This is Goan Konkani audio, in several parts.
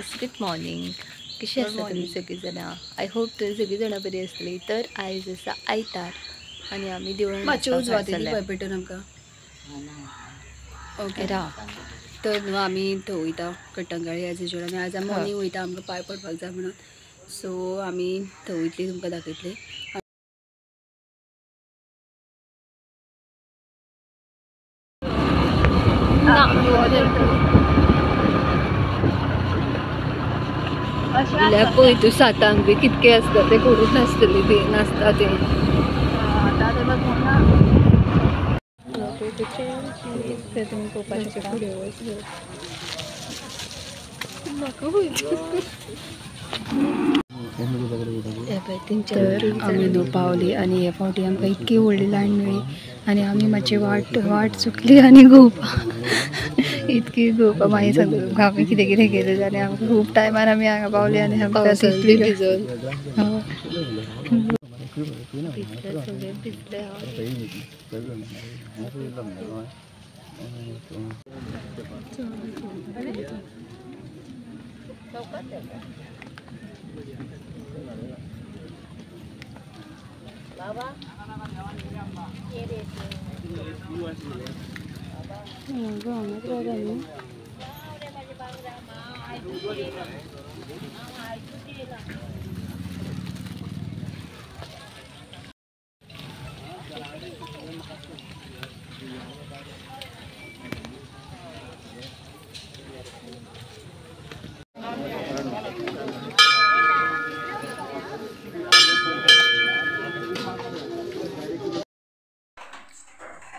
Guys, good morning. कशी आसा तुमी सगळीं जाणां? I hope तुमी सगळीं जाणां बरी आसतली. तर आयज आसा आयतार आनी आमी देवळान पेटून आमकां ओके राव. तर न्हू आमी थंय वयता कट्टंगाळी एज युजल आनी आज आमी मॉर्निंग वयता, आमकां पांय पडपाक जाय म्हणून. सो आमी थंय वयतली, तुमकां दाखयतली. पळय तूं सातांक बी कितके आसता ते करूंक नासतली ती नासता ते. ते तुमी पळोवपाक शकता. तर आमी न्हू पावली आनी हे फावटी आमकां इतकी व्हडली लायन मेळ्ळी आनी आमी मातशी वाट वाट चुकली आनी घुंवपा इतकी घुंवपा. मागीर सांगता तुमकां आमी कितें कितें केलें आनी आमकां खूब टायमार आमी हांगा पावली आनी आमकां तितली भिजल सगळें भिजलें.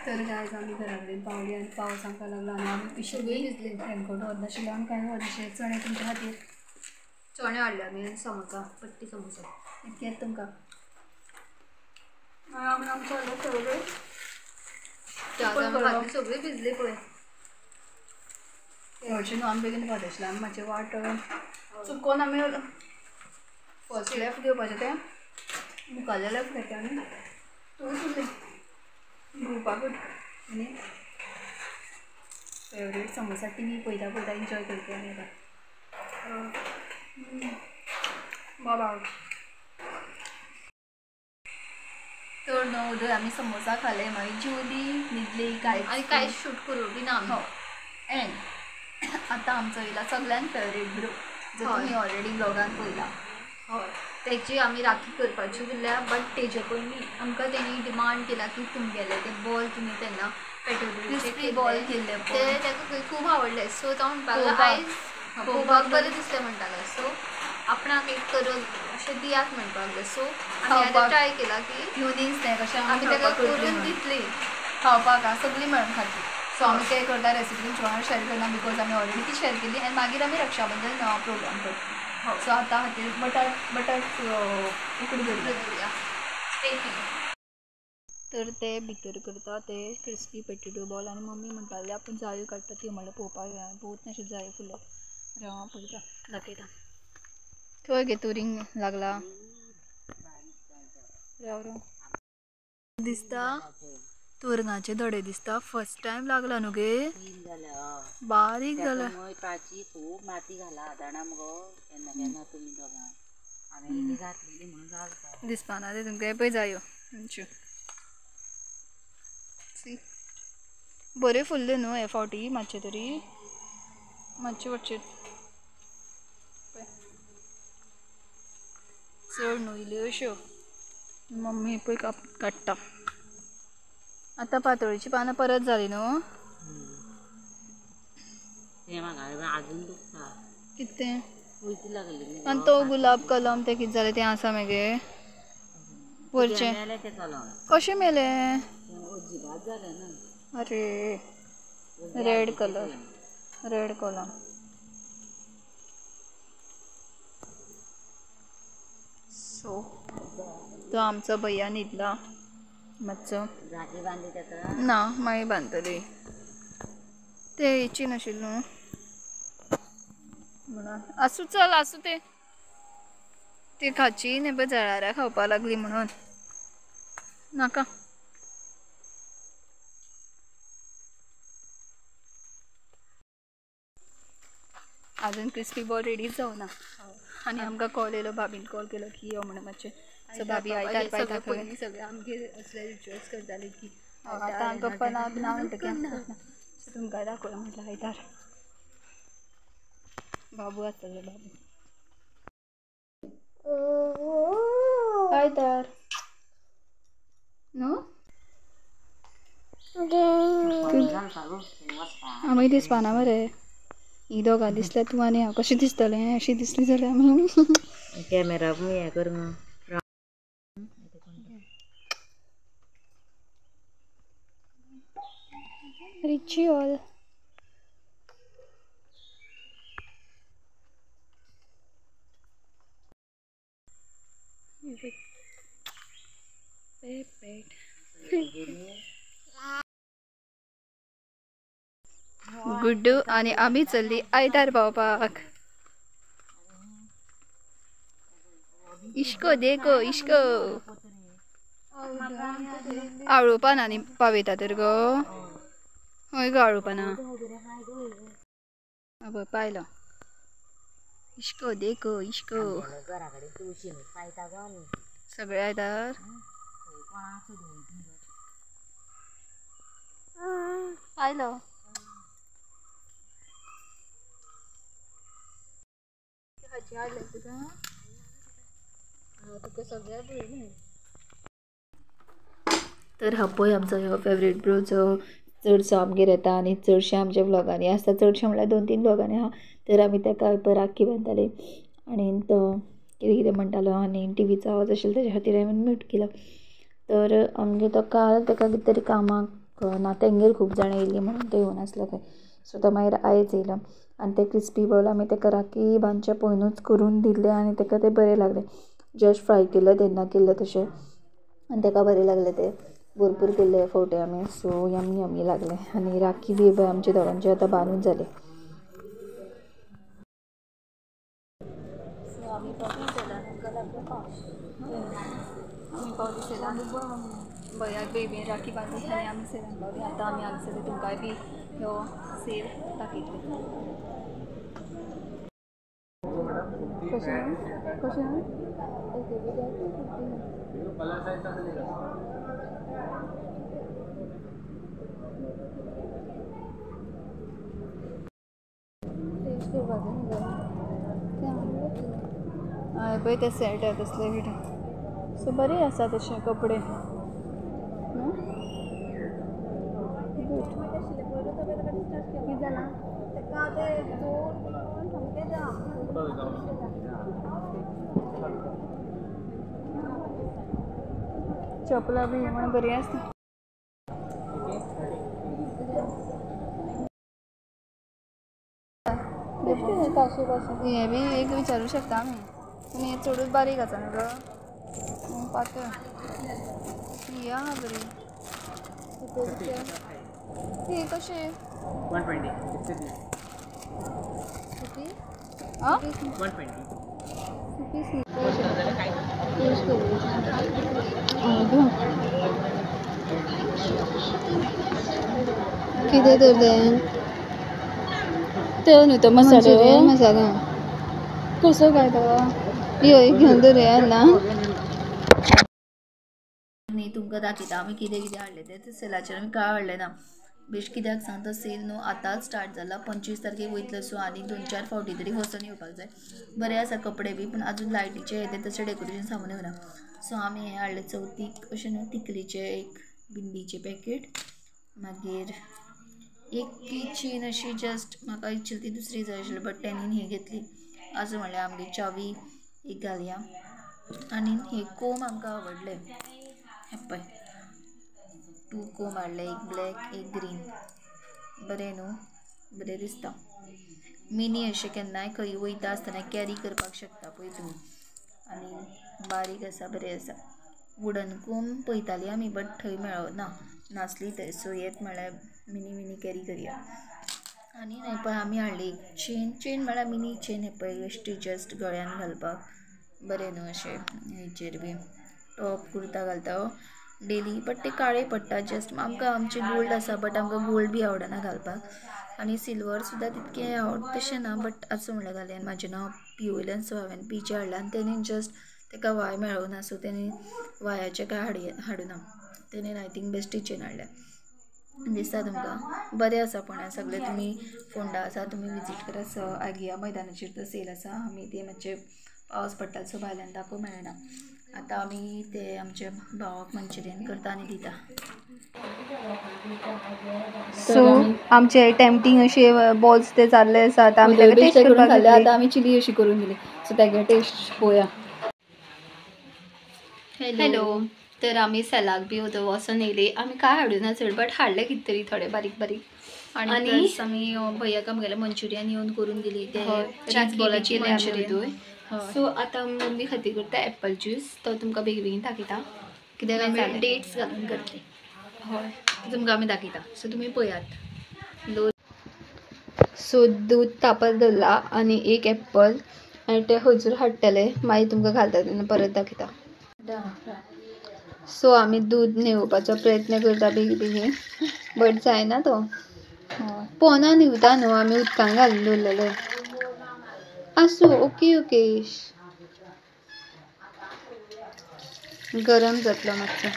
तर गायज आमी घरा कडेन पावली आनी पावस आमकां लागलो आनी आमी पिशवी भिजली. रेनकोट व्हरनाशिल्लो आनी कांय व्हरनाशिल्लें. चणे तुमच्या खातीर चणे हाडले आमी आनी समोसा, पट्टी समोसा इतकेंच तुमकां. आमी आमचो हाडलो सगळें सगळीं भिजली पळय. हरशीं न्हू आमी बेगीन पावता आशिल्लें, आमी मातशें वाट चुकोन आमी फर्स्ट लेफ्ट घेवपाचें तें मुखाल्ले लेफ्ट घेतलें आनी थंय उरलें घुंवपाकूच. आनी फेवरेट समोसा टीवी पळयता पळयता एन्जॉय करता आमी आतां. बाबा तर न्हू उदय आमी समोसा खाले, मागीर जेवली, न्हिदली, कांय आनी कांयच शूट करूं बी ना आमी. एंड आतां आमचो येयला सगळ्यान फेवरेट ब्रो, जो तुमी ऑलरेडी ब्लॉगान पळयला. हय, तेची आमी राखी करपाची उरल्या, बट तेजे पयलीं आमकां तेणी डिमांड केला की तुमगेले ते बॉल तुमी तेन्ना पेटोल बॉल केल्ले ते ताका खूब आवडले. सो तो म्हणपाक लागलो आयज पळोवपाक बरें दिसलें म्हणटालो. सो आपणाक एक करून अशें दियात म्हणपाक लागलो. सो आमी आतां ट्राय केला की युनीक स्नॅक अशें आमी ताका करून दितली खावपाक सगळीं मेळून खातली. सो आमी ते करता रेसिपी तुमच्या वांगडा शेअर करना because आमी ऑलरेडी ती शेअर केली आनी मागीर आमी रक्षाबंधन प्रोग्राम करता. सो आतां खातीर बटाट बटाट उकडी दवरुया. तर ते भितर करता ते क्रिस्पी पटेटो बॉल आनी मम्मी म्हणटाली आपूण जायो काडटा ती म्हणल्यार पळोवपाक जाय बहुत नाशिल्ली जायो फुडले. हांव पळयता दाखयता. थंय गे तुरींग लागला राव राव दिसता तोरंगाचे धडे दिसता. फर्स्ट टायम लागला न्हू गे, बारीक जाला. खूब माती घाला जाणा मुगो केन्ना केन्ना तुमी दोगां हांवें इल्ली घातलेली म्हणून घालता दिसपाना ते तुमकां. पळय जायो आमच्यो बऱ्यो फुल्ल्यो न्हू हे फावटी मातशें तरी मातशें मातशें पळय चड न्हू इल्ल्यो अश्यो. मम्मी पळय काडटा. आतां पातोळीची पानां परत जाली न्हू. कितें आनी तो गुलाब कलम ते कितें जालें तें आसा मगे वरचें कशें मेलें? अरे रेड कलर, रेड कलम. सो तो आमचो भैया न्हिदला मातसो. ना मागीर बांदतली ते हेची नाशिल्लें न्हू म्हणून. आसूं चल आसूं ते ती खाची न्ही पळय जळारां खावपाक लागली म्हणून नाका. अजून क्रिस्पी बॉल रेडीच जावना. आनी आमकां कॉल येयलो, भाबीन कॉल केलो की यो म्हणून मातशें. सो भाबी आयतार पायता खंय सगळे आमगेर असले रिच्युअल्स करताले की आतां आमी पप्पा ना ना म्हणटकीर आमकां सो तुमकां दाखोवया म्हटल्यार आयतार बाबू आसतलो. बाबू आयतार न्हू आमी दिसपाना मरे ही दोगां दिसल्या तूं आनी हांव कशें दिसतलें अशी दिसली जाल्यार आमी कॅमेरा हें कर रिच्युअल. गुड्डू आनी आमी चल्ली आयतार पावपाक. इश्को देखो इश्को आळू पानांनी पावयता तर गो. हय गो आळू पानां पळय पायलो. इश्को देखो इश्को सगळे आयतार पायलो. तुका तुका सगळ्या पळयलें. तर हा पळय आमचो हो फेवरेट ब्रो जो चडसो आमगेर येता आनी चडशे आमच्या व्लॉगांनी आसता. चडशे म्हणल्यार 2-3 व्लॉगांनी आहा. तर आमी ताका राखी बांदताले आनी तो कितें कितें म्हणटालो आनी टिवीचो आवाज आशिल्लो तेज्या खातीर हांवें म्यूट केलो. तर आमगे तो काल ताका कितें तरी कामाक ना तेंगेर खूब जाणां येयल्लीं म्हणून तो येवनासलो खंय. सो तो मागीर आयज येयलो आनी ते क्रिस्पी बॉल आमी ताका राखी बांदचे पयनूच करून दिल्ले आनी ताका ते बरें लागले. जस्ट फ्राय केल्ले तेन्ना केल्ले तशें आनी ताका बरें लागलें. ते भरपूर केल्ले फावटी आमी. सो यमी यमी लागले आनी राखी बी आमचे दोगांचे आतां बांदून जाले. सो आमी पावली सेलान, आमकां लागलो पावस. आमी पावली सेलान, भयाक बेबीन राखी बांदली आनी आमी सेलान पावली. आतां आमी हांगसरले तुमकांय बी ह्यो सेल दाखयतले. कशें कशें टेस्ट करपाचें न्हू गो. हय पळय ते सेट आहे तसले कितें. सो बरें आसा तशें कपडे न्हू. कितें जालां चपलां बी म्हण बरी आसता. हें बी एक विचारूं शकता आमी पूण हें चडूच बारीक आसा न्हू गो पातळ. ही आहा बरी. ही कशी? 120. आं 120. कितें तर तें ते न्हू तो मसालो. मसाला कसो काय तो यो एक घेवन दवरुया ना. न्ही तुमकां दाखयता आमी कितें कितें हाडलें तें. सेलाचेर आमी कांय हाडलें ना. बेश्ट कित्याक सांग तो सेल न्हू आतांच स्टार्ट जाला 25 तारखेक वयतलो. सो आनी 2-4 फावटी तरी वचून येवपाक जाय. बरें आसा कपडे बी पूण आजून लायटीचे हें तें तशें डेकोरेशन सामान येवना. सो आमी हें हाडलें चवथीक अशें न्हू तिकलीचें एक बिंदीचें पॅकेट, मागीर एक की चेन अशी जस्ट म्हाका इच्छिल्ली ती दुसरी जाय आशिल्ली बट तेणीन ही घेतली. आसूं म्हणलें आमगे चावी एक घालया. आनी हे कोम आमकां आवडले. हें पळय 2 कोम हाडले, एक ब्लॅक एक ग्रीन. बरें न्हू, बरें दिसता. मिनी अशें केन्नाय खंय वयता आसतना कॅरी करपाक शकता पळय तुमी. आनी बारीक आसा, बरें आसा. वुडन कोम पळयताली आमी बट थंय मेळना नासली थंय. सो येत म्हळ्यार मिनी मिनी कॅरी करया. आनी न्हय पळय आमी हाडली एक चेन. चेन म्हळ्यार मिनी चेन. हें पळय बेश्टी जस्ट गळ्यान घालपाक बरें न्हू अशें. हेचेर बी टॉप कुर्ता घालता डेली बट ते काळे पडटा जस्ट. आमकां आमचे गोल्ड आसा बट आमकां गोल्ड बी आवडना घालपाक आनी सिल्वर सुद्दां तितकें आवड तशें ना बट आसूं म्हणल्यार घालें. आनी म्हाजें नांव पी वयल्यान सो हांवें पीचें हाडलें आनी तेणी जस्ट ताका वाय मेळूना सो तेणी वायाचें कांय हाडूना, तेणी I think बेश्टी चेन हाडल्या दिसता तुमकां. बरें आसा पण सगळें तुमी फोंडा आसा तुमी विजीट करा. आगिया मैदानाचेर तो सेल आसा. आमी ते मातशे पावस पडटा सो भायल्यान दाखोवंक मेळना. आतां आमी ते आमच्या भावाक मंचुरियन करता आनी दिता. सो आमचे टेम्पटींग अशे बॉल्स ते जाल्ले आसा. आतां आमी ताका टेस्ट करून खाल्ले, आतां आमी चिली अशी करून दिली सो ताका टेस्ट पळोवया. हॅलो, तर आमी सेलाक बी वचोन येयली. आमी काय हाडूना चड बट हाडले कितें तरी थोडे बारीक बारीक. आनी आमी भैयाक आमगेले मंचुरियन येवन करून दिली ते चीज बॉलाची मंचुरियन. सो आतां मम्मी खातीर करता एप्पल ज्यूस, तो तुमकां बेगीन बेगीन दाखयता कित्याक आमी डेट्स घालून करतली. हय तुमकां आमी दाखयता सो तुमी पळयात. सो दूद तापत दवरला आनी एक एप्पल आनी ते खजूर हाडटले मागीर तुमकां घालता तेन्ना परत दाखयता. सो आमी दूद न्हेवपाचो प्रयत्न करता बेगीन बेगीन बट जायना तो पोना न्हिवता न्हू, आमी उदकान घालून दवरलेले. आसूं ओके ओके गरम जातलो मातसो.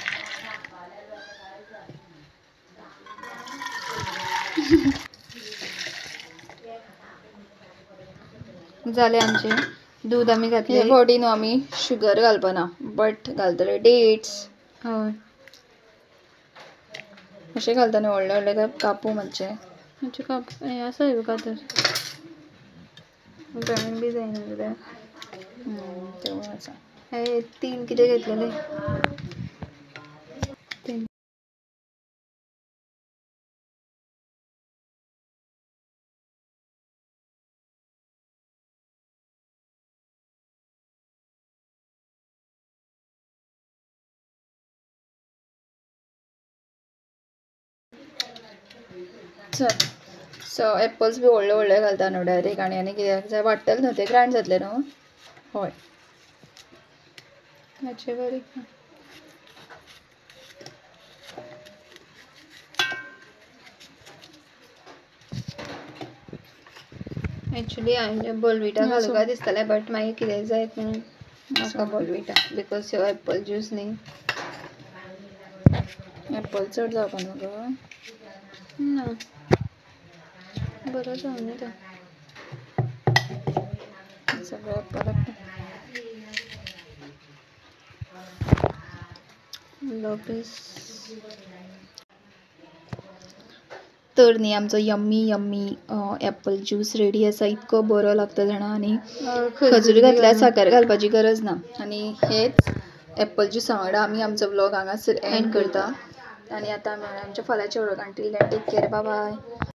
जालें आमचें दूद आमी घातलें. फावटी न्हू आमी शुगर घालपाना बट घालतले डेट्स. हय अशें घालता न्हू व्हडले व्हडले काय कापू मातशें मातशें काप हें आसा कातर ग्रायंड बी जायना कितें तेवूय आसा. हे तीन कितें घेतलेले तीन. चल सो एप्पल्स बी व्हडले व्हडले घालता न्हू डायरेक्ट आनी आनी कित्याक जाय वाडटले न्हू ते ग्रायंड जातले न्हू. हय मातशें बारीक. एक्चुली हांवें बोलविटा घालूं काय दिसतालें बट मागीर कितें जायत म्हणून म्हाका बोलविटा because ह्यो एप्पल ज्यूस न्ही एप्पल चड जावपा न्हू गो ना बरो जावं न्ही तो सगळें एप्पल इल्लो पीस. तर न्ही आमचो yummy yummy apple juice ready आसा. इतको बरो लागता जाणा आनी खजूर घातल्यार साकर घालपाची गरज ना. आनी हेच एप्पल ज्युसा वांगडा आमी आमचो व्लॉग हांगासर एंड करता. आनी आतां आमी आमच्या फाल्यांच्या व्लॉगान. Till then take care, bye bye.